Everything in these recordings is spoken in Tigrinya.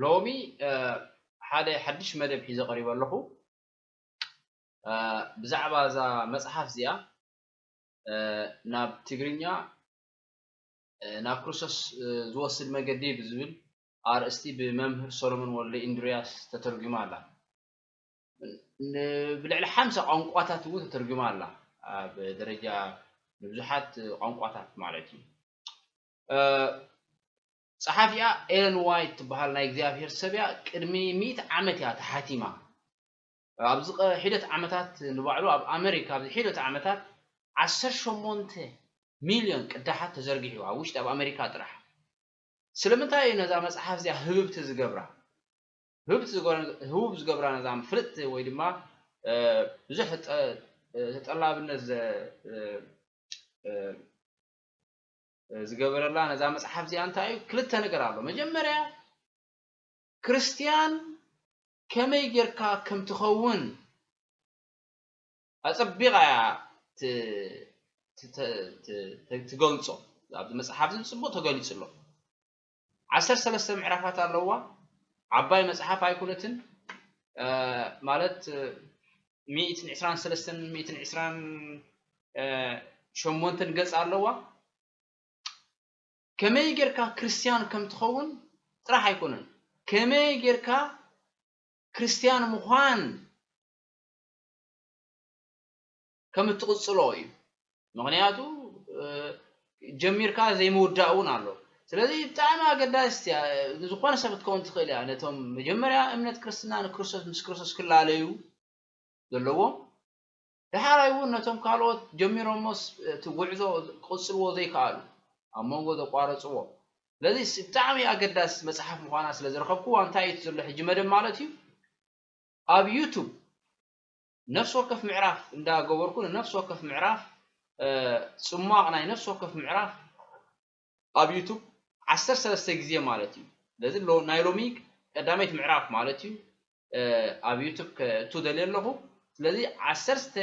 ሎሚ ሓደ ሓድሽ መደብ ሒዘ ቀሪበ ኣለኹ። ብዛዕባ እዛ መጽሓፍ እዚኣ ናብ ትግርኛ ናብ ክርስቶስ ዝወስድ መገዲ ብዝብል ኣርእስቲ ብመምህር ሰሎሞን ወልደ ኢንድርያስ ተተርጒማ ኣላ። ብልዕሊ ሓምሳ ቋንቋታት እውን ተተርጒማ ኣላ። ኣብ ደረጃ ንብዙሓት ቋንቋታት ማለት እዩ። ጸሓፊኣ ኤለን ዋይት ትበሃል ናይ እግዚኣብሔር ሰብ እያ። ቅድሚ ሚእቲ ዓመት እያ ተሓቲማ። ኣብዚ ሒደት ዓመታት ንባዕሉ ኣብ ኣመሪካ ኣብዚ ሒደት ዓመታት ዓሰርተ ሸሞንተ ሚልዮን ቅዳሓት ተዘርጊሑ ኣብ ውሽጢ ኣብ ኣመሪካ ጥራሕ። ስለምንታይ እዩ ነዛ መጽሓፍ እዚኣ ህብብቲ ዝገብራ? ህብብቲ ዝገብራ ነዛ ፍልጥቲ ወይ ድማ ብዙሕ ተጠላብነት ዝገበረላ ነዛ መጽሓፍ እዚኣ እንታይ እዩ? ክልተ ነገር ኣሎ። መጀመርያ ክርስትያን ከመይ ጌርካ ከም ትኸውን ኣጸቢቓ እያ ትገልጾ። ኣብዚ መጽሓፍ እዚ ብጽቡቕ ተገሊጹ ኣሎ። ዓሰርተ ሰለስተ ምዕራፋት ኣለዋ። ዓባይ መጽሓፍ ኣይኮነትን። ማለት ሚእትን ዕስራን ሰለስተን ሚእትን ዕስራን ሸሞንተን ገጽ ኣለዋ። ከመይ ጌርካ ክርስትያን ከም ትኸውን ጥራሕ ኣይኮነን፣ ከመይ ጌርካ ክርስትያን ምዃን ከም እትቕጽሎ እዩ። ምኽንያቱ ጀሚርካ ዘይምውዳእ እውን ኣሎ። ስለዚ ብጣዕሚ ኣገዳሲት እያ። ንዝኾነ ሰብ ክትከውን ትኽእል እያ። ነቶም መጀመርያ እምነት ክርስትና ንክርስቶስ ምስ ክርስቶስ ክላለዩ ዘለዎም፣ ዳሕራይ እውን ነቶም ካልኦት ጀሚሮሞስ እቲ ጉዕዞ ክቕጽልዎ ዘይከኣሉ ኣብ መንጎ ዘቋረጽዎ። ስለዚ ብጣዕሚ ኣገዳሲ መጽሓፍ ምዃና ስለ ዝረኸብኩዋ እንታይ እዩ ዘሎ ሕጂ መደብ ማለት እዩ። ኣብ ዩቱብ ነፍሲ ወከፍ ምዕራፍ እንዳገበርኩ ንነፍሲ ወከፍ ምዕራፍ ጽሟቕ ናይ ነፍሲ ወከፍ ምዕራፍ ኣብ ዩቱብ ዓሰርተ ሰለስተ ግዜ ማለት እዩ። ስለዚ ናይ ሎሚ ቀዳመይቲ ምዕራፍ ማለት እዩ። ኣብ ዩቱብ ከእቱ ደልየ ኣለኹ። ስለዚ ዓሰርተ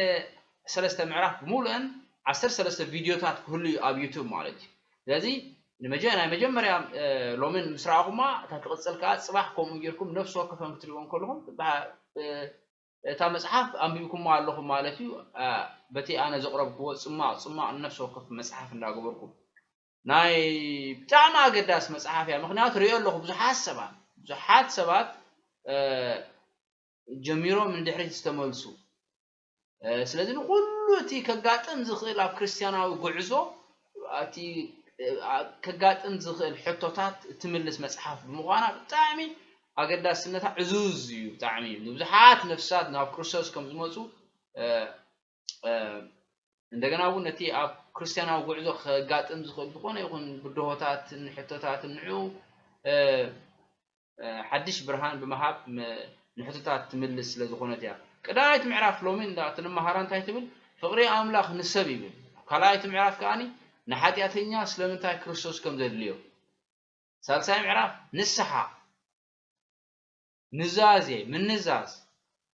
ሰለስተ ምዕራፍ ብምሉአን ዓሰርተ ሰለስተ ቪድዮታት ክህሉ እዩ ኣብ ዩቱብ ማለት እዩ። ስለዚ ናይ መጀመርያ ሎሚ ምስ ረኣኹማ እታ ትቕጽል ከዓ ጽባሕ ከምኡ ጌርኩም ነፍሲ ወከፈን ክትሪእዎ እንከለኹም እታ መጽሓፍ ኣንቢብኩማ ኣለኹም ማለት እዩ። በቲ ኣነ ዘቕረብክዎ ጽማቕ ጽማቕ ንነፍሲ ወከፍ መጽሓፍ እንዳገበርኩም ናይ ብጣዕሚ ኣገዳሲ መጽሓፍ እያ። ምኽንያቱ ርእዮ ኣለኹ ብዙሓት ሰባት ብዙሓት ሰባት ጀሚሮም ንድሕሪት ዝተመልሱ። ስለዚ ንኹሉ እቲ ከጋጥም ዝኽእል ኣብ ክርስትያናዊ ጉዕዞ እቲ ከጋጥም ዝኽእል ሕቶታት እትምልስ መጽሓፍ ብምዃና ብጣዕሚ ኣገዳስነታ ዕዙዝ እዩ። ብጣዕሚ ንብዙሓት ነፍሳት ናብ ክርስቶስ ከም ዝመፁ እንደገና እውን ነቲ ኣብ ክርስትያናዊ ጉዕዞ ከጋጥም ዝኽእል ዝኾነ ይኹን ብድሆታትን ሕቶታትን ንዑ ሓድሽ ብርሃን ብምሃብ ንሕቶታት ትምልስ ስለ ዝኾነት እያ። ቀዳማይቲ ምዕራፍ ሎሚ እንዳ ትንመሃራ እንታይ ትብል? ፍቕሪ ኣምላኽ ንሰብ ይብል። ካልኣይቲ ምዕራፍ ከኣኒ ንሓጢኣተኛ ስለምንታይ ክርስቶስ ከም ዘድልዮ። ሳልሳይ ምዕራፍ ንስሓ፣ ኑዛዜ፣ ምንዛዝ፣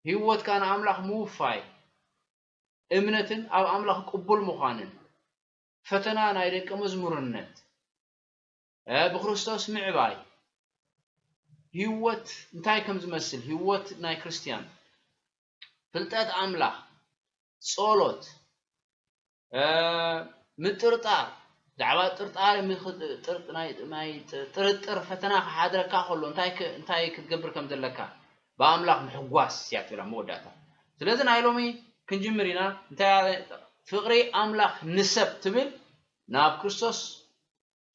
ህይወትካ ንኣምላኽ ምውፋይ፣ እምነትን ኣብ ኣምላኽ ቅቡል ምዃንን፣ ፈተና ናይ ደቀ መዝሙርነት፣ ብክርስቶስ ምዕባይ፣ ህይወት እንታይ ከም ዝመስል፣ ህይወት ናይ ክርስትያን፣ ፍልጠት ኣምላኽ፣ ጸሎት፣ ምጥርጣር፣ ብዛዕባ ጥርጣረ ናይ ጥርጥር ፈተና ክሓድረካ ከሎ እንታይ ክትገብር ከም ዘለካ ብኣምላኽ ምሕጓስ እያ ትብላ መወዳእታ። ስለዚ ናይ ሎሚ ክንጅምር ኢና። እንታይ ፍቕሪ ኣምላኽ ንሰብ ትብል ናብ ክርስቶስ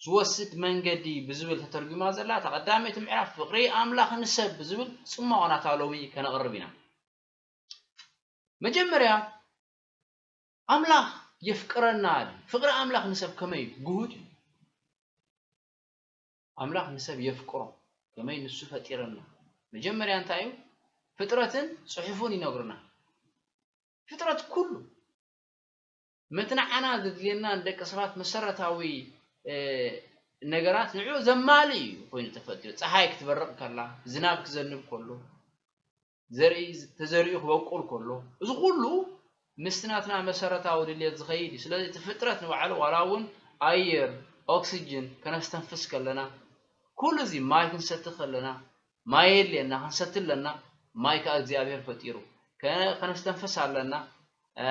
ዝወስድ መንገዲ ብዝብል ተተርጉማ ዘላ እታ ቀዳመይቲ ምዕራፍ ፍቕሪ ኣምላኽ ንሰብ ብዝብል ጽማቕ ናታ ሎሚ ከነቕርብ ኢና። መጀመርያ ኣምላኽ የፍቅረና። ፍቕሪ ኣምላኽ ንሰብ ከመይ እዩ? ግሁድ እዩ። ኣምላኽ ንሰብ የፍቅሮ። ከመይ ንሱ ፈጢረና። መጀመርያ እንታይ እዩ? ፍጥረትን ጽሑፉን ይነግሩና። ፍጥረት ኩሉ መትንዓና ዘድልየና ንደቂ ሰባት መሰረታዊ ነገራት ንዕኡ ዘማልእ እዩ ኮይኑ ተፈጢሩ። ፀሓይ ክትበርቕ ከላ፣ ዝናብ ክዘንብ ከሎ፣ ዘርኢ ተዘሪኡ ክበቁል ከሎ፣ እዚ ኩሉ ምስቲ ናትና መሰረታዊ ድልየት ዝኸይድ እዩ። ስለዚ እቲ ፍጥረት ንባዕሉ ዋላ እውን ኣየር፣ ኦክስጅን ከነስተንፍስ ከለና፣ ኩሉ እዚ ማይ ክንሰቲ ከለና፣ ማይ የድልየና፣ ክንሰቲ ኣለና። ማይ ከኣ እግዚኣብሔር ፈጢሩ። ከ-፣ ከነስተንፍስ ኣለና። እ፣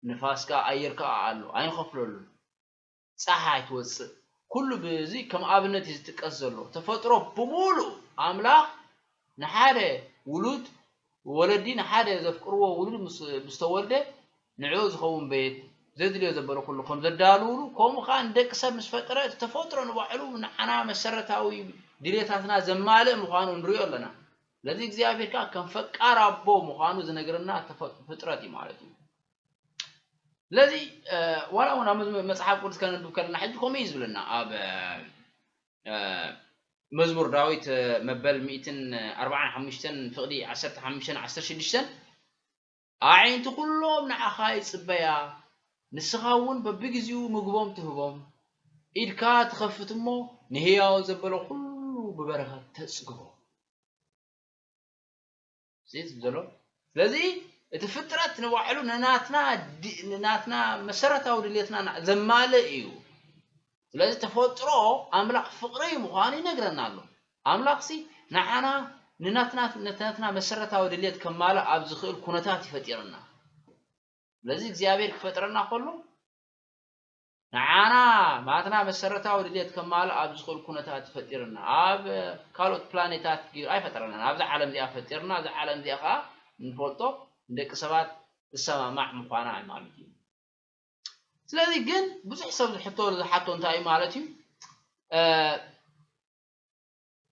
ንፋስ ከኣ ኣየር ከኣ ኣሎ፣ ኣይንኸፍለሉን። ጸሓይ ትወጽእ። ኩሉ ብዚ ከም ኣብነት እዩ ዝጥቀስ ዘሎ። ተፈጥሮ ብምሉእ ኣምላኽ ንሓደ ውሉድ ወለዲ ንሓደ ዘፍቅርዎ ውሉድ ምስ፣ ምስ ተወልደ ንዕኡ ዝኸውን ቤት ዘድልዮ ዘበለ ኩሉ ከም ዘዳልውሉ፣ ከምኡ ከኣ ንደቂ ሰብ ምስ ፈጠረ፣ እቲ ተፈጥሮ ንባዕሉ ንዓና መሰረታዊ ድልየታትና ዘማልእ ምዃኑ ንሪኦ ኣለና። ስለዚ እግዚኣብሔር ከኣ ከም ፈቃር ኣቦ ምዃኑ ዝነግረና ተፈ-፣ ፍጥረት እዩ ማለት እዩ። ስለዚ፣ እ፣ ዋላ እውን ኣብ መዝሙ-፣ መጽሓፍ ቅዱስ ከነንብብ ከለና፣ ሕጂ ከምኡ እዩ ዝብለና። ኣብ፣ እ፣ መዝሙር ዳዊት፣ እ፣ መበል ሚእትን ኣርባዓን ሓሙሽተን ፍቕዲ ዓሰርተ ሓሙሽተን ዓሰርተ ሽዱሽተን፣ "ኣዒንቲ ኩሎም ንዓኻ ይጽበያ፣ ንስኻ እውን በብግዜኡ ምግቦም ትህቦም፣ ኢድካ ትኸፍት እሞ ንህያው ዘበለ ኩሉ ብበረኸት ተጽግቦ።" እዚ ዘሎ። ስለዚ እቲ ፍጥረት ንባዕሉ ንናትና ድ-፣ ንናትና መሰረታዊ ድሌትና ና-፣ ዘማልእ እዩ። ስለዚ ተፈጥሮ ኣምላኽ ፍቕሪ ምዃኑ ይነግረና ኣሎ። ኣምላኽሲ ንዓና ንናትና፣ ንናትና መሰረታዊ ድሌት ከማልእ ኣብ ዝኽእል ኩነታት ይፈጢረና። ስለዚ እግዚኣብሔር ክፈጥረና ከሎ ንዓና ናትና መሰረታዊ ድሌት ከማልእ ኣብ ዝኽእል ኩነታት ይፈጢረና። ኣብ ካልኦት ፕላኔታት ገይሩ ኣይፈጠረናን። ኣብዛ ዓለም እዚኣ ፈጢርና፣ እዛ ዓለም እዚኣ ከኣ ንፈልጦ ንደቂ ሰባት ትሰማማዕ ምዃና ማለት እዩ። ስለዚ ግን ብዙሕ ሰብ ዝሕቶ፣ ዝሓቶ እንታይ እዩ ማለት እዩ? እ፣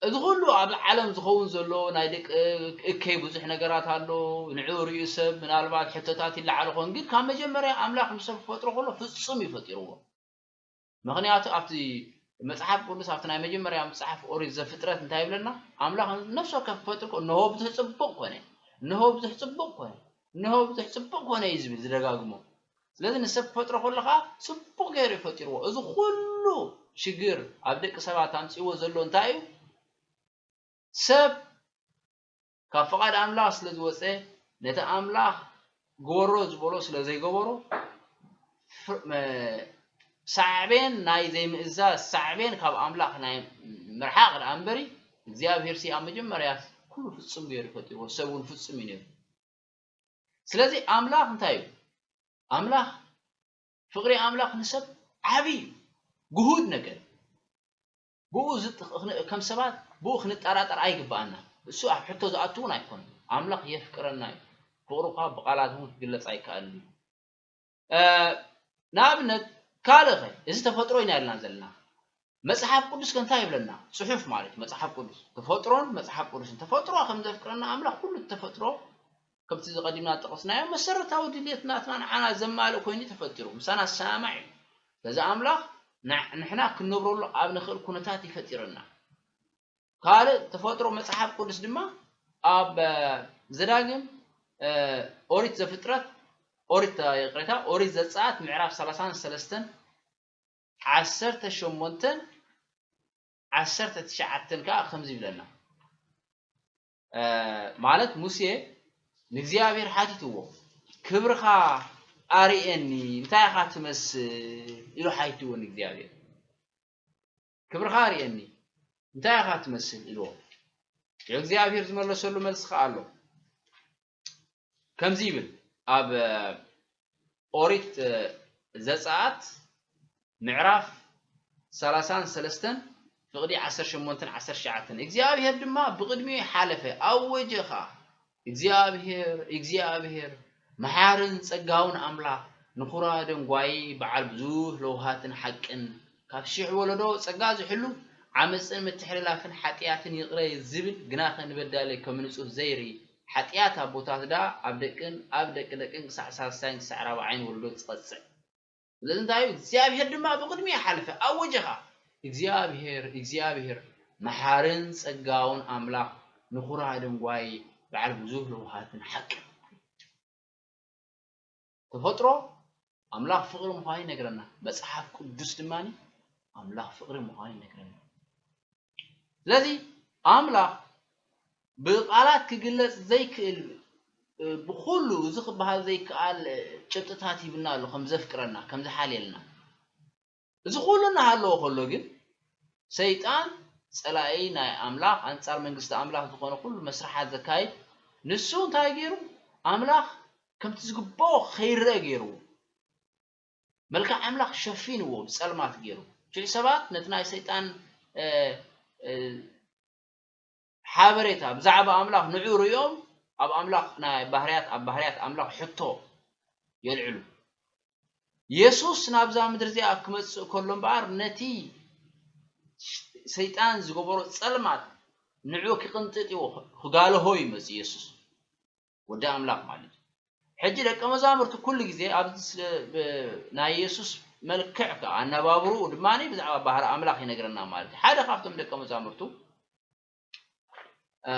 እዚ ኩሉ ኣብ ዓለም ዝኸውን ዘሎ ናይ ደቂ እከይ ብዙሕ ነገራት ኣሎ። ንዕኡ ርእዩ ሰብ ምናልባት ሕቶታት ይለዓል ይኾን፣ ግን ካብ መጀመርያ ኣምላኽ ንሰብ ክፈጥሮ ከሎ ፍጹም እዩ ፈጢርዎ። ምኽንያቱ ኣብቲ መጽሓፍ ቅዱስ፣ ኣብቲ ናይ መጀመርያ መጽሓፍ ኦሪት ዘፍጥረት እንታይ ይብለና? ኣምላኽ ነፍሲ ወከፍ ክፈጥር ከሎ፣ "እንሆ ብዙሕ ጽቡቕ ኮነ፣ እንሆ ብዙሕ ጽቡቕ ኮነ፣ እንሆ ብዙሕ ጽቡቕ ኮነ" እዩ ዝብል ዝደጋግሞ። ስለዚ ንሰብ ክፈጥሮ ከሎ ኸኣ ጽቡቕ ገይሩ እዩ ፈጢርዎ። እዚ ኩሉ ሽግር ኣብ ደቂ ሰባት ኣምጺእዎ ዘሎ እንታይ እዩ? ሰብ ካብ ፍቓድ ኣምላኽ ስለ ዝወጸ፣ ነቲ ኣምላኽ ግበሮ ዝበሎ ስለ ዘይገበሮ፣ ፍር-፣ መ-፣ ሳዕቤን ናይ ዘይምእዛዝ፣ ሳዕቤን ካብ ኣምላኽ ናይ ምርሓቕ ደኣ እምበሪ፣ እግዚኣብሄርሲ ኣብ መጀመርያ ኩሉ ፍጹም ገይሩ ፈጢርዎ፣ ሰብ እውን ፍጹም እዩ ነይሩ። ስለዚ ኣምላኽ እንታይ እዩ? ኣምላኽ፣ ፍቕሪ ኣምላኽ ንሰብ ዓቢ እዩ፣ ግሁድ ነገር። ብኡ ዝጥ-፣ ክን-፣ ከም ሰባት ብኡ ክንጠራጠር ኣይግብኣና። እሱ ኣብ ሕቶ ዝኣቱ እውን ኣይኮነን። ኣምላኽ የፍቅረና እዩ። ፍቕሩ ከኣ ብቓላት እውን ክግለጽ ኣይከኣልን እዩ። እ፣ ንኣብነት፣ ካልእ ኸ፣ እዚ ተፈጥሮ ኢና ኢልና ዘለና። መጽሓፍ ቅዱስ ከ እንታይ ይብለና? ጽሑፍ ማለት እዩ፣ መጽሓፍ ቅዱስ። ተፈጥሮን መጽሓፍ ቅዱስን። ተፈጥሮ ከም ዘፍቅረና ኣምላኽ ኩሉ ተፈጥሮ፣ ከምቲ ዝቐዲምና ዝጠቐስናዮ፣ መሰረታዊ ድልየት ናትና ንዓና ዘማልእ ኮይኑ ተፈጢሩ። ምሳና ዝሰማማዕ እዩ። ስለዚ ኣምላኽ ን-፣ ንሕና ክንነብረሉ ኣብ ንኽእል ኩነታት ይፈጢረና። ካልእ ተፈጥሮ መጽሓፍ ቅዱስ ድማ ኣብ፣ እ፣ ዘዳግም፣ እ፣ ኦሪት ዘፍጥረት፣ ኦሪት፣ ይቕሬታ፣ ኦሪት ዘጸኣት ምዕራፍ ሰላሳን ሰለስተን ዓሰርተ ሸሞንተን ዓሰርተ ትሽዓተን ከኣ ከምዚ ይብለና። እ፣ ማለት ሙሴ ንእግዚኣብሔር ሓቲትዎ፣ "ክብርኻ ኣርእየኒ፣ እንታይ ኢኻ ትመስል?" ኢሉ ሓቲትዎ ንእግዚኣብሔር። "ክብርኻ ኣርእየኒ፣ እንታይ ኢኻ ትመስል?" ኢልዎ። እግዚኣብሔር ዝመለሰሉ መልሲ ኸኣ ኣሎ። ከምዚ ይብል ኣብ፣ እ፣ ኦሪት፣ እ፣ ዘጸኣት ምዕራፍ ሰላሳን ሰለስተን ፍቕዲ ዓሰርተ ሸሞንተን ዓሰርተ ትሽዓተን፣ እግዚኣብሔር ድማ ብቕድሚኡ ሓለፈ፣ ኣወጀ ኸኣ፣ "እግዚኣብሔር፣ እግዚኣብሔር፣ መሓርን ጸጋውን ኣምላኽ፣ ንኹራ ደንጓዪ፣ በዓል ብዙሕ ለውሃትን ሓቅን፣ ካብ ሽሕ ወለዶ ጸጋ ዝሕሉ፣ ዓመጽን ምትሕልላፍን ሓጢኣትን ይቕረ ዝብል፣ ግናኸ ንበዳሊ ከም ንጹህ ዘይርኢ፣ ሓጢኣት ኣቦታት ደኣ ኣብ ደቅን ኣብ ደቂ ደቅን ክሳዕ ሳልሳይን ክሳዕ ራብዓይን ወለዶ ትቐጽዕ." ስለዚ እንታይ እዩ? እግዚኣብሔር ድማ ብቕድሚኡ ሓለፈ፣ ኣወጀ ኸኣ፣ "እግዚኣብሔር፣ እግዚኣብሔር፣ መሓርን ጸጋውን ኣምላኽ፣ ንኹራ ደንጓዪ፣ በዓል ብዙህ ለውሃትን ሓቅን።" ተፈጥሮ ኣምላኽ ፍቕሪ ምዃኑ ይነግረና። መጽሓፍ ቅዱስ ድማ ኣምላኽ ፍቕሪ ምዃኑ ይነግረና። ስለዚ ኣምላኽ ብቓላት ክግለጽ ዘይክእል፣ እ፣ ብኹሉ እዚ ክበሃል ዘይከኣል፣ እ፣ ጭብጥታት ሂብና ኣሎ፣ ከም ዘፍቅረና፣ ከም ዝሓልየልና። እዚ ኩሉ እናሃለወ ከሎ ግን ሰይጣን ጸላኢ ናይ ኣምላኽ፣ ኣንጻር መንግስቲ ኣምላኽ ዝኾነ ኩሉ መስርሓት ዘካይድ፣ ንሱ እንታይ ገይሩ? ኣምላኽ ከምቲ ዝግብኦ ከይረአ ገይሩ። መልክዕ ኣምላኽ ሸፊንዎ፣ ብጸልማት ገይሩ። ሽሕ ሰባት ነቲ ናይ ሰይጣን፣ እ፣ እ፣ ሓበሬታ ብዛዕባ ኣምላኽ ንዑ ርእዮም፣ ኣብ ኣምላኽ ናይ ባህርያት፣ ኣብ ባህርያት ኣምላኽ ሕቶ የልዕሉ። የሱስ ናብዛ ምድሪ እዚኣ ክመጽእ ከሎ እምበኣር፣ ነቲ ሰይጣን ዝገበሮ ጸልማት ንዑ ክቕንጥጥ እዩ፣ ክጋልሆ እዩ መጽእ የሱስ፣ ወዲ ኣምላኽ ማለት እዩ። ሕጂ ደቀ መዛሙርቱ ኩሉ ግዜ ኣብዚ ስ-፣ ብ-፣ ናይ የሱስ መልክዕ ከኣ ኣነባብርኡ ድማ ብዛዕባ ባህሪ ኣምላኽ ይነግረና ማለት እዩ። ሓደ ካብቶም ደቀ መዛሙርቱ፣ እ፣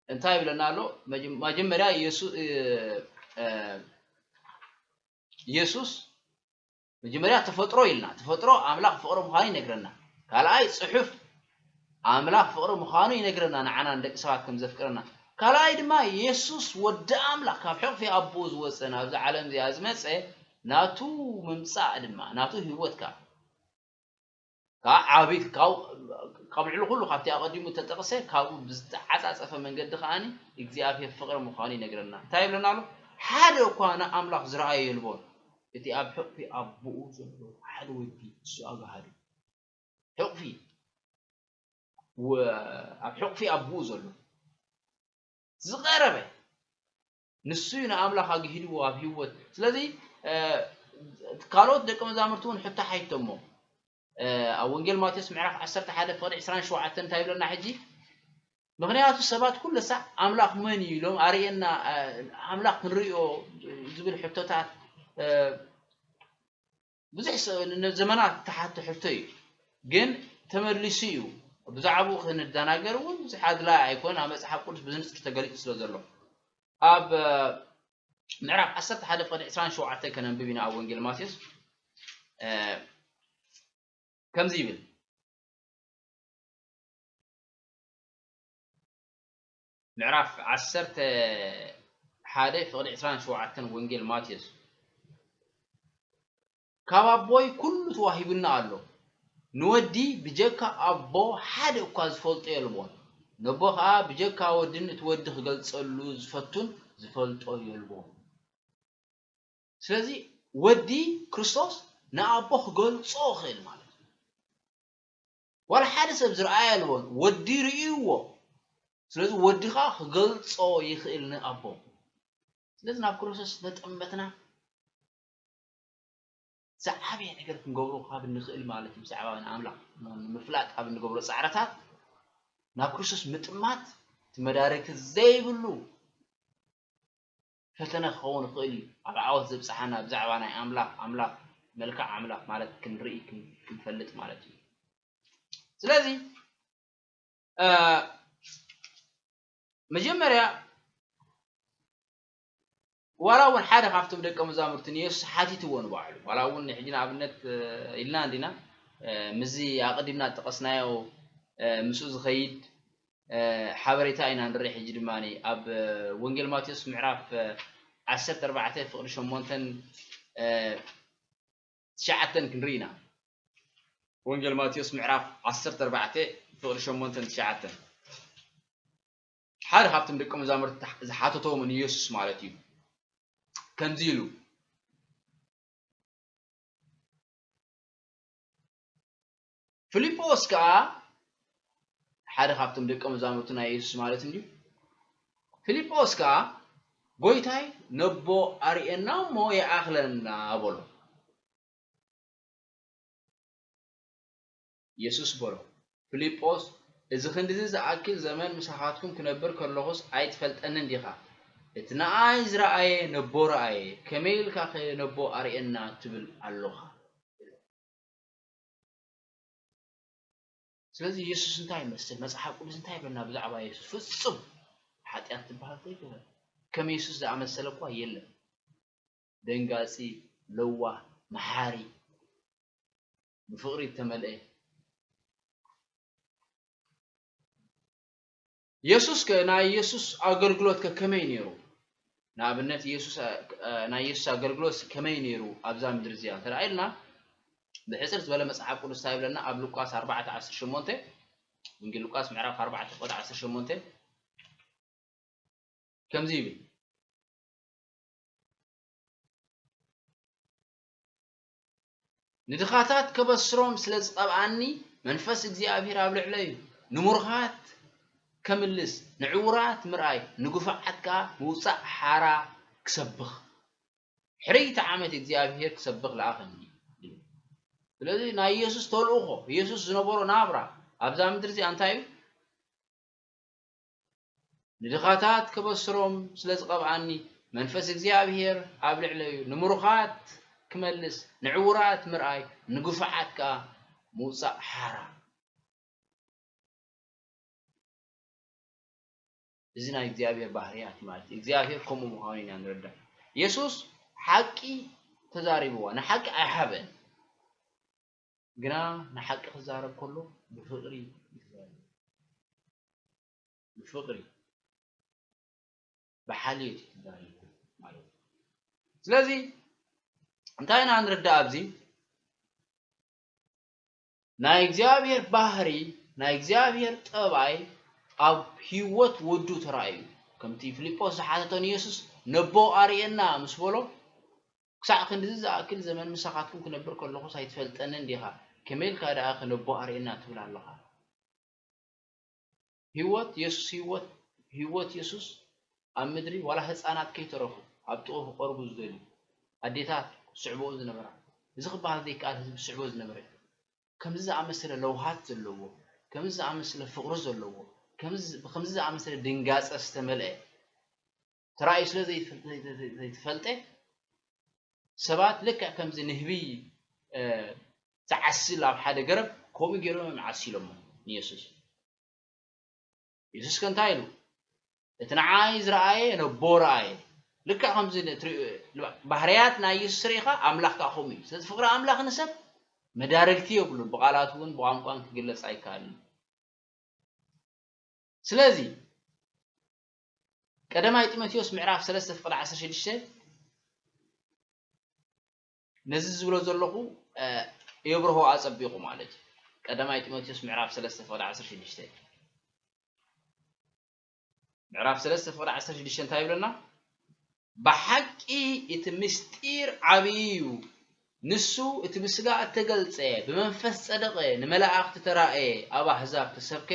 እንታይ ይብለና ኣሎ? መጀ-፣ መጀመርያ የሱ-፣ እ፣ እ፣ የሱስ መጀመርያ ተፈጥሮ ኢልና፣ ተፈጥሮ ኣምላኽ ፍቕሪ ምዃኑ ይነግረና። ካልኣይ ጽሑፍ ኣምላኽ ፍቕሪ ምዃኑ ይነግረና፣ ንዓና ንደቂ ሰባት ከም ዘፍቅረና። ካልኣይ ድማ የሱስ ወዲ ኣምላኽ ካብ ሕቕፊ ኣቦኡ ዝወጸ ናብዛ ዓለም እዚኣ ዝመጸ ናቱ ምምጻእ ድማ ናቱ ህይወት ከኣ ካብ ዓቢ-፣ ካብ፣ ካብ ልዕሊ ኩሉ ካብቲ ኣቐዲሙ እተጠቕሰ ካብኡ ብዝተዓጻጸፈ መንገዲ ከኣ እግዚኣብሔር ፍቕሪ ምዃኑ ይነግረና። እንታይ ይብለና ኣሎ? ሓደ እኳ ንኣምላኽ ዝረኣዮ የልቦን። እቲ ኣብ ሕቕፊ ኣቦኡ ዘሎ ሓደ ወዲ፣ እሱ ኣጋሃዱ። ሕቕፊ፣ ወ-፣ ኣብ ሕቕፊ ኣቦኡ ዘሎ ዝቐረበ፣ ንሱ እዩ ንኣምላኽ ኣግሂድዎ ኣብ ህይወት። ስለዚ፣ እ፣ ካልኦት ደቀ መዛሙርቲ እውን ሕቶ ሓይቶሞ። እ፣ ኣብ ወንጌል ማቴዎስ ምዕራፍ ዓሰርተ ሓደ ፍቕዲ ዕስራን ሸውዓተን እንታይ ይብለና ሕጂ? ምኽንያቱ ሰባት ኩሉ ሳዕ ኣምላኽ መን እዩ ኢሎም ኣርእየና፣ እ፣ ኣምላኽ ክንርእዮ ዝብል ሕቶታት፣ እ፣ ብዙሕ ሰ-፣ ን-፣ ዘመናት እተሓተ ሕቶ እዩ፣ ግን ተመሊሱ እዩ። ብዛዕባኡ ክንደናገር እውን ብዙሕ ኣድላዪ ኣይኮነን፣ ኣብ መጽሓፍ ቅዱስ ብንጹር ተገሊጹ ስለ ዘሎ። ኣብ፣ እ፣ ምዕራፍ ዓሰርተ ሓደ ፍቕዲ ዕስራን ሸውዓተን ከነንብብ ኢና፣ ኣብ ወንጌል ማቴዎስ፣ እ፣ ከምዚ ይብል። ምዕራፍ ዓሰርተ ሓደ ፍቕዲ ዕስራን ሸውዓተን ወንጌል ማቴዎስ። ካብ ኣቦይ ኩሉ ተዋሂቡና ኣሎ። ንወዲ ብጀካ ኣቦ ሓደ እኳ ዝፈልጦ የልቦን። ነቦ ኸኣ ብጀካ ወድን እቲ ወዲ ክገልጸሉ ዝፈቱን ዝፈልጦ የልቦን። ስለዚ ወዲ ክርስቶስ ንኣቦ ክገልጾ ይኽእል ማለት እዩ። ዋላ ሓደ ሰብ ዝረኣየ ኣልቦን፣ ወዲ ርእይዎ። ስለዚ ወዲ ኸኣ ክገልጾ ይኽእል ንኣቦ። ስለዚ ናብ ክርስቶስ ተጠመትና ዝዓበየ ነገር ክንገብሮ ካብ እንኽእል ማለት እዩ፣ ብዛዕባ ንኣምላኽ ንምፍላጥ ኣብ እንገብሮ ጻዕርታት ናብ ክርስቶስ ምጥማት እቲ መዳርግቲ ዘይብሉ ፈተነ ክኸውን ይኽእል እዩ። ኣብ ዓወት ዘብጽሓና ብዛዕባ ናይ ኣምላኽ፣ ኣምላኽ፣ መልክዕ ኣምላኽ ማለት ክንርኢ፣ ክን-፣ ክንፈልጥ ማለት እዩ። ስለዚ፣ እ፣ መጀመርያ ዋላ እውን ሓደ ካብቶም ደቀ መዛሙርቲ ንየሱስ ሓቲትዎ ንባዕሉ፣ ዋላ እውን ንሕጂ ንኣብነት፣ እ፣ ኢልና እንዲና፣ እ፣ ምስዚ ኣቐዲምና ዝጠቐስናዮ፣ እ፣ ምስኡ ዝኸይድ፣ እ፣ ሓበሬታ ኢና ንርኢ። ሕጂ ድማ ኣብ፣ እ፣ ወንጌል ማቴዎስ ምዕራፍ፣ እ፣ ዓሰርተ ኣርባዕተ ፍቕዲ ሸሞንተን፣ እ፣ ትሽዓተን ክንርኢ ኢና። ወንጌል ማቴዎስ ምዕራፍ ዓሰርተ ኣርባዕተ ፍቕዲ ሸሞንተን ትሽዓተን። ሓደ ካብቶም ደቀ መዛሙርቲ ዝሓተቶም ንየሱስ ማለት እዩ። ከምዚ ኢሉ፣ ፊልጶስ ከኣ፣ ሓደ ካብቶም ደቀ መዛሙርቲ ናይ የሱስ ማለት እንድዩ። ፊልጶስ ከኣ፣ "ጎይታይ፣ ነቦ ኣርእየና እሞ ይኣኽለና" በሎ። የሱስ በሎ፣ "ፊልጶስ፣ እዚ ክንድዚ ዝኣክል ዘመን ምሳኻትኩም ክነብር ከለኹስ ኣይትፈልጠንን ዲኻ? እቲ ንኣይ ዝረኣየ ነቦ ረኣየ፣ ከመይ ኢልካኸ ነቦ ኣርእየና ትብል ኣሎኻ?" ስለዚ የሱስ እንታይ ይመስል? መጽሓፍ ቅዱስ እንታይ ይብለና ብዛዕባ የሱስ? ፍጹም ሓጢኣት ትበሃል ዘይገበረ። ከም የሱስ ዝኣመሰለ እኳ የለን። ደንጋጺ፣ ለዋህ፣ መሓሪ፣ ብፍቕሪ እተመልአ። የሱስ ከ ናይ የሱስ ኣገልግሎት ከ ከመይ ነይሩ? ንኣብነት የሱስ፣ እ፣ ናይ የሱስ ኣገልግሎት ከመይ ነይሩ ኣብዛ ምድሪ እዚኣ እንተ ደኣ ኢልና፣ ብሕጽር ዝበለ መጽሓፍ ቅዱስ እንታይ ይብለና? ኣብ ሉቃስ ኣርባዕተ ዓሰርተ ሸሞንተ፣ ወንጌል ሉቃስ ምዕራፍ ኣርባዕተ ቁጽሪ ዓሰርተ ሸሞንተ ከምዚ ይብል፣ "ንድኻታት ከበስሮም ስለ ዝቐብኣኒ፣ መንፈስ እግዚኣብሔር ኣብ ልዕለይ እዩ። ንሙርኻት ከምልስ፣ ንዕዉራት ምርኣይ፣ ንግፉዓት ከኣ ምውጻእ ሓራ ክሰብኽ፣ ሕርይቲ ዓመት እግዚኣብሔር ክሰብኽ ለኣኸኒ" ይብል። ስለዚ ናይ ኢየሱስ ተልእኾ፣ ኢየሱስ ዝነበሮ ናብራ ኣብዛ ምድሪ እዚኣ እንታይ እዩ? "ንድኻታት ከበስሮም ስለ ዝቐብኣኒ፣ መንፈስ እግዚኣብሔር ኣብ ልዕለይ እዩ። ንምሩኻት ክመልስ፣ ንዕዉራት ምርኣይ፣ ንግፉዓት ከኣ ምውጻእ ሓራ።" እዚ ናይ እግዚኣብሔር ባህርያት ማለት እዩ። እግዚኣብሔር ከምኡ ምዃኑ ኢና ንርዳእ። የሱስ ሓቂ ተዛሪብዋ፣ ንሓቂ ኣይሓበን። ግና ንሓቂ ክዛረብ ከሎ ብፍቕሪ እዩ ዝዛረብ። ብፍቕሪ፣ ብሓልዮት እዩ ዝዛረብ ማለት እዩ። ስለዚ እንታይ ኢና ንርዳእ ኣብዚ? ናይ እግዚኣብሔር ባህሪ፣ ናይ እግዚኣብሔር ጠባይ ኣብ ህይወት ወዱ ተራእዩ። ከምቲ ፊልጶስ ዝሓተቶ ንየሱስ፣ "ነቦ ኣርእየና" ምስ በሎ፣ "ክሳዕ ክንድዚ ዝኣክል ዘመን ምሳኻትኩም ክነብር ከለኹስ ኣይትፈልጠንን ዲኻ? ከመይ ኢልካ ደኣ ከ ነቦ ኣርእየና ትብል ኣለኻ?" ህይወት የሱስ፣ ህይወት፣ ህይወት የሱስ ኣብ ምድሪ ዋላ ህፃናት ከይተረፉ ኣብ ጥቕኡ ክቐርቡ ዝደልዩ ኣዴታት ዝስዕብኦ ዝነበራ፣ እዚ ክበሃል ዘይከኣል ህዝቢ ዝስዕብኦ ዝነበረ፣ ከምዚ ዝኣመሰለ ለውሃት ዘለዎ፣ ከምዚ ዝኣመሰለ ፍቕሪ ዘለዎ፣ ከምዚ፣ ብከምዚ ዝኣመሰለ ድንጋፀ ዝተመልአ ተራእዩ ስለ ዘይትፈል-፣ ዘይተ-፣ ዘይተፈልጠ፣ ሰባት ልክዕ ከምዚ ንህቢ፣ እ፣ ዝዓስል ኣብ ሓደ ገረብ፣ ከምኡ ገይሮም እዮም ዓሲሎሞ ንየሱስ። የሱስ ከ እንታይ ኢሉ? "እቲ ንዓይ ዝረኣየ ነቦ ረኣየ።" ልክዕ ከምዚ ንትሪ-፣ ባህርያት ናይ የሱስ ርኢኻ፣ ኣምላኽ ከኣ ከምኡ እዩ። ስለዚ ፍቕሪ ኣምላኽ ንሰብ መዳርግቲ የብሉን፣ ብቓላት እውን ብቋንቋን ክግለጽ ኣይከኣልን። ስለዚ ቀዳማይ ጢሞቴዎስ ምዕራፍ ሰለስተ ፍቕዲ ዓሰርተ ሽዱሽተ ነዚ ዝብሎ ዘለኹ፣ እ፣ የብርሆ ኣጸቢቑ ማለት እዩ። ቀዳማይ ጢሞቴዎስ ምዕራፍ ሰለስተ ፍቕዲ ዓሰርተ ሽዱሽተ፣ ምዕራፍ ሰለስተ ፍቕዲ ዓሰርተ ሽዱሽተ እንታይ ይብለና? "ብሓቂ እቲ ምስጢር ዓብዪ እዩ። ንሱ እቲ ብስጋ እተገልጸ፣ ብመንፈስ ጸደቐ፣ ንመላእኽቲ ተራእየ፣ ኣብ ኣህዛብ ተሰብከ፣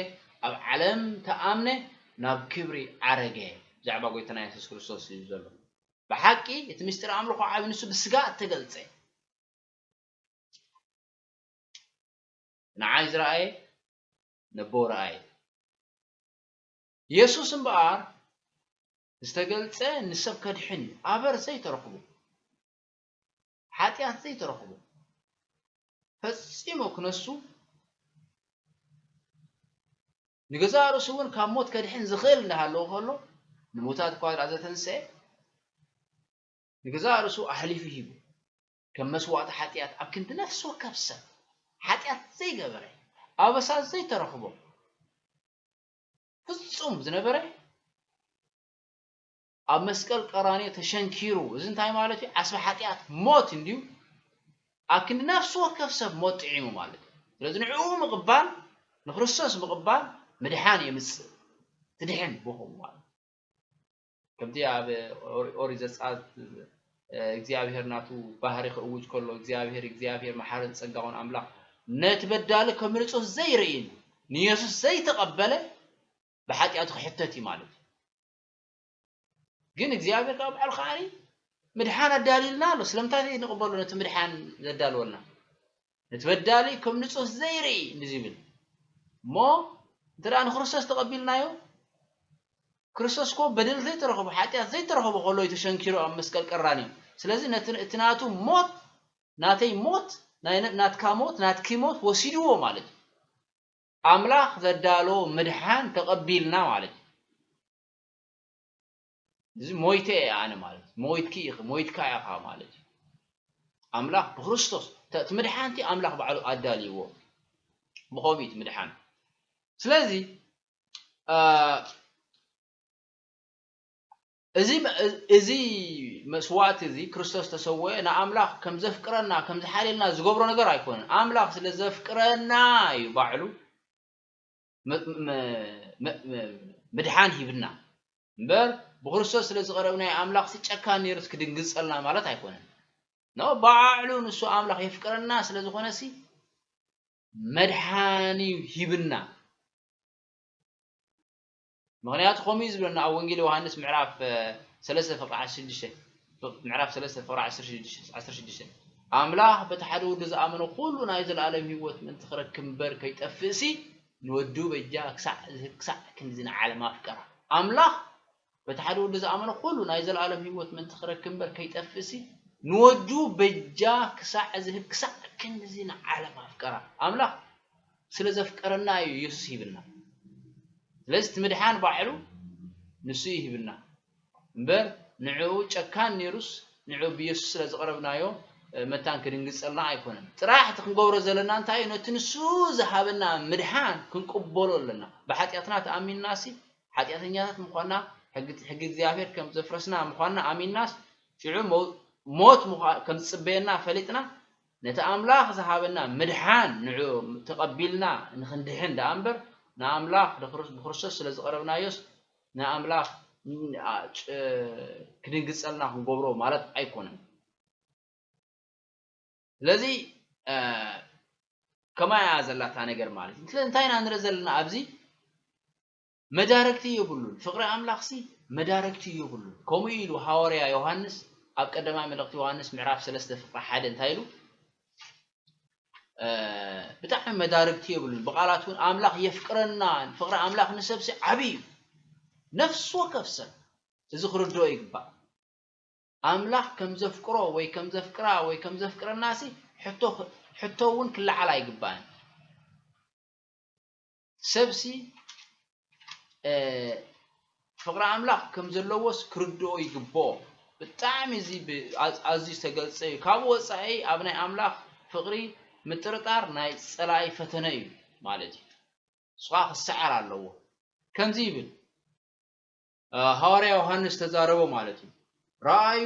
ኣብ ዓለም ተኣምነ፣ ናብ ክብሪ ዓረገ።" ብዛዕባ ጎይታና የሱስ ክርስቶስ እዩ ዘሎ። "ብሓቂ እቲ ምስጢር ኣምልኾ ዓቢ፣ ንሱ ብስጋ እተገልጸ፣ ንዓይ ዝረኣየ ነቦ ረኣየ።" የሱስ እምበኣር ዝተገልጸ ንሰብ ከድሕን እዩ። ኣበር ዘይተረኽቦ፣ ሓጢኣት ዘይተረኽቦ፣ ፈጺሙ ክነሱ፣ ንገዛእ ርእሱ እውን ካብ ሞት ከድሕን ዝኽእል እንዳሃለወ ከሎ፣ ንሙታት እኳ ደኣ ዘተንስአ፣ ንገዛእ ርእሱ ኣሕሊፉ ሂቡ፣ ከም መስዋእቲ ሓጢኣት ኣብ ክንዲ ነፍሲ ወከፍ ሰብ፣ ሓጢኣት ዘይገበረ፣ ኣበሳ ዘይተረኽቦ፣ ፍጹም ዝነበረ፣ ኣብ መስቀል ቀራንዮ ተሸንኪሩ። እዚ እንታይ ማለት እዩ? ዓስቢ ሓጢኣት ሞት እንድዩ። ኣብ ክንዲ ነፍሲ ወከፍ ሰብ ሞት ጥዒሙ ማለት እዩ። ስለዚ ንዕኡ ምቕባል፣ ንክርስቶስ ምቕባል ምድሓን የምጽእ። ትድሕን ብኹም ማለት እዩ። ከምቲ ኣብ ኦሪ-፣ ኦሪት ዘጸኣት፣ እ፣ እግዚኣብሔር ናቱ ባህሪ ክእውጅ ከሎ፣ እግዚኣብሔር፣ እግዚኣብሔር መሓርን ጸጋውን ኣምላኽ ነቲ በዳሊ ከም ንጹህ ዘይርእይን ንየሱስ ዘይተቐበለ ብሓጢኣቱ ክሕተት እዩ ማለት እዩ። ግን እግዚኣብሔር ካብ ባዕሉ ከዓኒ ምድሓን ኣዳልዩልና ኣሎ። ስለምንታይ ንቕበሎ ነቲ ምድሓን ዘዳልወልና? ነቲ በዳሊ ከም ንጹህ ዘይርኢ እንዲ ዝብል። እሞ እንተ ደኣ ንክርስቶስ ተቐቢልናዮ፣ ክርስቶስ እኮ በደል ዘይተረኸቦ፣ ሓጢኣት ዘይተረኸቦ ከሎ እዩ ተሸንኪሩ ኣብ መስቀል ቀራንዮ። ስለዚ ነቲ፣ እቲ ናቱ ሞት፣ ናተይ ሞት፣ ናይ፣ ናትካ ሞት፣ ናትኪ ሞት ወሲድዎ ማለት እዩ። ኣምላኽ ዘዳለዎ ምድሓን ተቐቢልና ማለት እዩ። እዚ ሞይተ እየ ኣነ ማለት እዩ። ሞይትኪ ኢኺ፣ ሞይትካ ኢኻ ማለት እዩ። ኣምላኽ ብክርስቶስ፣ ተ-፣ እቲ ምድሓን እቲ ኣምላኽ ባዕሉ ኣዳልይዎ። ብኸምኡ እዩ እቲ ምድሓን። ስለዚ፣ አ፣ እዚ እዚ መስዋእቲ እዚ ክርስቶስ ተሰወአ ንኣምላኽ ከም ዘፍቅረና ከም ዝሓልየልና ዝገብሮ ነገር ኣይኮነን። ኣምላኽ ስለ ዘፍቅረና እዩ ባዕሉ ምድሓን ሂብና እምበር፣ ብክርስቶስ ስለ ዝቐረብናዮ ኣምላኽ ሲ ጨካን ነይሩስ ክድንግጸልና ማለት ኣይኮነን። ኖ ባዕሉ ንሱ ኣምላኽ የፍቅረና ስለ ዝኾነ ሲ መድሓኒ ሂብና። ምኽንያቱ ከምኡ እዩ ዝብለና ኣብ ወንጌል ዮሃንስ ምዕራፍ ሰለስተ ፍቕሪ ዓሰርተ ሽዱሽተ፣ ምዕራፍ ሰለስተ ፍቕሪ ዓሰርተ ሽዱሽተ፣ ኣምላኽ በቲ ሓደ ወዱ ዝኣመነ ኩሉ ናይ ዘለኣለም ህይወት ምእንቲ ክረክብ እምበር ከይጠፍእሲ ንወዱ በጃ ክሳዕ ዝህብ ክሳዕ ክንድዚ ንዓለም ኣፍቀራ። ኣምላኽ በቲ ሓደ ወዱ ዝኣመነ ኩሉ ናይ ዘለኣለም ህይወት ምእንቲ ክረክብ እምበር ከይጠፍእሲ ንወዱ በጃ ክሳዕ ዝህብ ክሳዕ ክንድዚ ንዓለም ኣፍቀራ። ኣምላኽ ስለ ዘፍቀረና እዩ ኢየሱስ ሂብና። ስለዚ እቲ ምድሓን ባዕሉ ንሱ እዩ ሂብና እምበር ንዕኡ ጨካን ነይሩስ ንዕኡ ብኢየሱስ ስለ ዝቐረብናዮ መታን ክድንግጸልና ኣይኮነን። ጥራሕ እቲ ክንገብሮ ዘለና እንታይ እዩ? ነቲ ንሱ ዝሃበና ምድሓን ክንቅበሎ ኣለና። ብሓጢኣትና ተኣሚንናሲ ሓጢኣተኛታት ምዃንና፣ ሕጊ እግዚኣብሔር ከም ዘፍረስና ምዃንና ኣሚንናስ ሽዑ ሞት ከም ዝጽበየና ፈሊጥና ነቲ ኣምላኽ ዝሃበና ምድሓን ንዑ ተቐቢልና ንኽንድሕን ደኣ እምበር ንኣምላኽ ብክርስቶስ ስለ ዝቐረብናዮስ ንኣምላኽ ክድንግጸልና ክንገብሮ ማለት ኣይኮነን። ስለዚ ከማያ ዘላታ ነገር ማለት እዩ። ስለዚ እንታይ ኢና ንርኢ ዘለና ኣብዚ መዳረግቲ የብሉን። ፍቕሪ ኣምላኽሲ መዳረግቲ የብሉን። ከምኡ ኢሉ ሃዋርያ ዮሃንስ ኣብ ቀዳማይ መልእኽቲ ዮሃንስ ምዕራፍ ሰለስተ ፍቕሪ ሓደ እንታይ ኢሉ? ብጣዕሚ መዳርግቲ የብሉን። ብቓላት እውን ኣምላኽ የፍቅረና፣ ፍቕሪ ኣምላኽ ንሰብሲ ዓብዪ እዩ። ነፍሲ ወከፍ ሰብ እዚ ክርድኦ ይግባእ። ኣምላኽ ከም ዘፍቅሮ ወይ ከም ዘፍቅራ ወይ ከም ዘፍቅረናሲ ሕቶ እውን ክለዓል ኣይግባእን። ሰብሲ ፍቕሪ ኣምላኽ ከም ዘለዎስ ክርድኦ ይግብኦ። ብጣዕሚ እዚ ኣዝዩ ዝተገልጸ እዩ። ካብኡ ወጻኢ ኣብ ናይ ኣምላኽ ፍቕሪ ምጥርጣር ናይ ጸላኢ ፈተነ እዩ ማለት እዩ። ንሱ ከዓ ክሰዓር ኣለዎ። ከምዚ ይብል፣ ሃዋርያ ዮሃንስ ተዛረቦ ማለት እዩ። ረኣዩ፣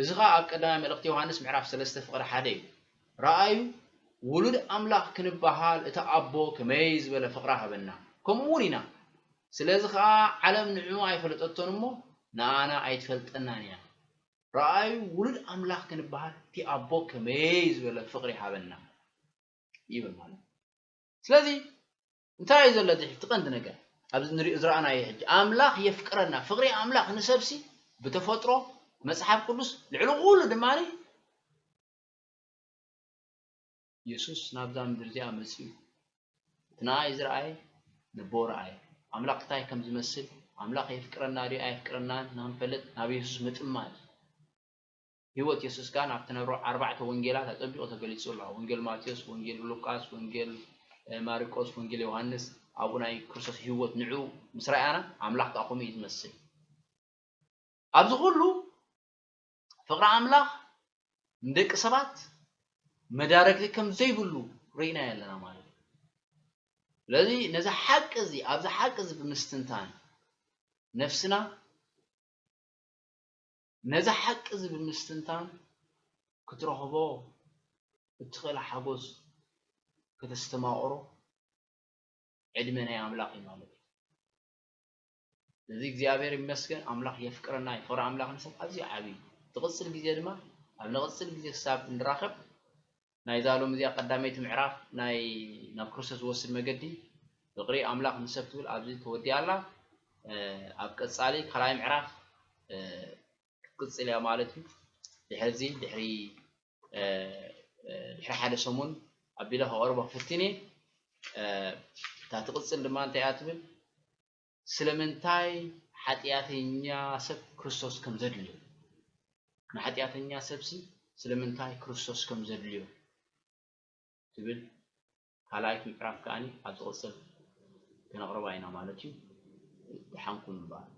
እዚ ኸኣ ኣብ ቀዳማይ መልእኽቲ ዮሃንስ ምዕራፍ ሰለስተ ፍቕሪ ሓደ እዩ። ረኣዩ፣ ውሉድ ኣምላኽ ክንበሃል እቲ ኣቦ ከመይ ዝበለ ፍቕሪ ሃበና። ከምኡ እውን ኢና። ስለዚ ኸኣ ዓለም ንዕኡ ኣይፈለጠቶን እሞ ንኣና ኣይትፈልጠናን እያ። ረኣዩ፣ ውሉድ ኣምላኽ ክንበሃል እቲ ኣቦ ከመይ ዝበለ ፍቕሪ ሃበና ይብል ማለት እዩ። ስለዚ እንታይ እዩ ዘሎ እቲ ቀንዲ ነገር ኣብዚ ንሪኦ ዝረኣናዮ ሕጂ ኣምላኽ የፍቅረና። ፍቕሪ ኣምላኽ ንሰብሲ ብተፈጥሮ መፅሓፍ ቅዱስ ልዕሊ ኩሉ ድማ የሱስ ናብዛ ምድሪ እዚኣ መፂኡ እቲ ንኣይ ዝረኣየ ንቦ ረኣየ። ኣምላኽ እንታይ ከም ዝመስል ኣምላኽ የፍቅረና ድዩ ኣየፍቅረናን ንክንፈልጥ ናብ የሱስ ምጥማት እዩ። ህይወት የሱስ ከኣ ኣብቲ ነብሮ ኣርባዕተ ወንጌላት ኣጸቢቑ ተገሊጹ ኣሎ። ወንጌል ማቴዎስ፣ ወንጌል ሉቃስ፣ ወንጌል ማርቆስ፣ ወንጌል ዮሃንስ ኣብኡ ናይ ክርስቶስ ህይወት ንዑ ምስ ረኣና ኣምላኽ ከኣ ከምኡ እዩ ዝመስል። ኣብዚ ኩሉ ፍቕሪ ኣምላኽ ንደቂ ሰባት መዳረግቲ ከም ዘይብሉ ርኢናዮ ኣለና ማለት እዩ። ስለዚ ነዚ ሓቂ እዚ ኣብዚ ሓቂ እዚ ብምስትንታን ነፍስና ነዚ ሓቂ እዚ ብምስትንታን ክትረኽቦ እትኽእል ሓጎስ ከተስተማቕሮ ዕድመ ናይ ኣምላኽ እዩ ማለት እዩ። ስለዚ እግዚኣብሔር ይመስገን ኣምላኽ የፍቅረና እዩ። ፍቕሪ ኣምላኽ ንሰብ ኣዝዩ ዓብዪ እዩ። ትቕፅል ግዜ ድማ ኣብ ንቕፅል ግዜ ክሳብ እንራኸብ ናይዛ ሎም እዚኣ ቀዳመይቲ ምዕራፍ ናይ ናብ ክርስቶስ ዝወስድ መገዲ ፍቕሪ ኣምላኽ ንሰብ ትብል ኣብዚ ተወዲኣ ኣላ። ኣብ ቀጻሊ ካልኣይ ምዕራፍ ክትቅጽል እያ ማለት እዩ። ድሕርዚ ድሕሪ ድሕሪ ሓደ ሰሙን ኣቢለ ከቕርቦ ክፍትን እየ። እታ ትቕጽል ድማ እንታይ እያ ትብል? ስለምንታይ ሓጢኣተኛ ሰብ ክርስቶስ ከም ዘድልዮ፣ ንሓጢኣተኛ ሰብሲ ስለምንታይ ክርስቶስ ከም ዘድልዮ ትብል ካልኣይቲ ምዕራፍ ከኣ ኣብ ዝቕጽል ክነቕርባ ኢና ማለት እዩ። ደሓንኩም እምበኣር።